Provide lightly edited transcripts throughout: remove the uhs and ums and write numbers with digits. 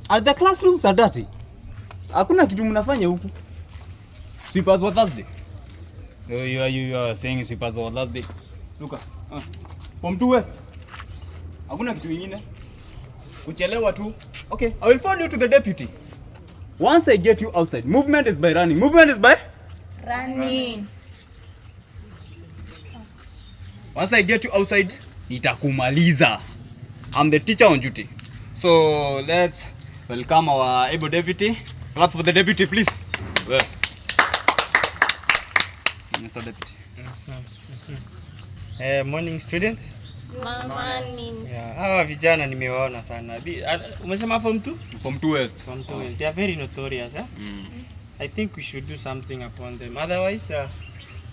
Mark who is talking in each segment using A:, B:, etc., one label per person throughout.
A: The classrooms are dirty. Hakuna kitu mnafanya huku. Sweepers for Thursday. You are saying sweepers for Thursday. Luka. From 2 West. Hakuna kitu kingine. Kuchelewa tu. Okay, I will forward you to the deputy. Once I get you outside, movement is by running. Movement is by
B: running.
A: Once I get you outside, nitakumaliza. I'm the teacher on duty. So let's welcome our able deputy. Clap for the deputy, please. Well. Mr. Deputy.
C: Morning students.
B: Morning.
C: Yeah, hawa vijana nimewaona sana. Umesema form 2?
A: Form 2 West.
C: Form 2 West. They are very notorious, eh? I think we should do something upon them. Otherwise,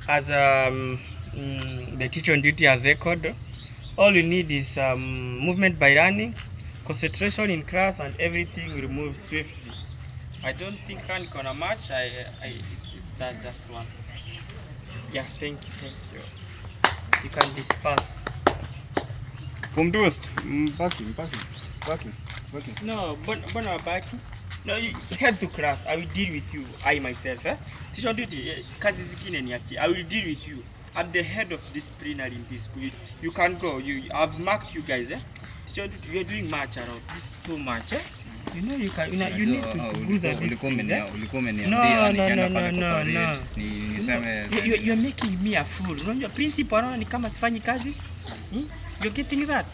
C: as the teacher on duty has echoed, all we need is movement by running, concentration in class, and everything will move swiftly. I don't think I'm gonna match. It's that just one. Yeah, thank you. You can disperse.
A: Form 2 West. Packing.
C: No, but back. No, you head to class. I will deal with you. I myself, Teacher on duty, kazi zingine niache. I will deal with you. I'm the head of disciplinary in this school. You can go. I've marked you guys, Teacher on duty, you're doing much around. This is too much, You know you can. You need to do that. No. You're making me a fool. Unajua principal anaona ni kama sifanyi kazi. You're getting that.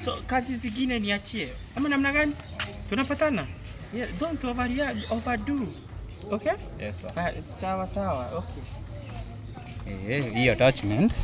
C: So kazi zingine niachie. Ama namna gani? Tunapatana. Yeah, don't overdo. Okay?
A: Yes, sir.
C: Sawa. Okay.
A: Hii attachment.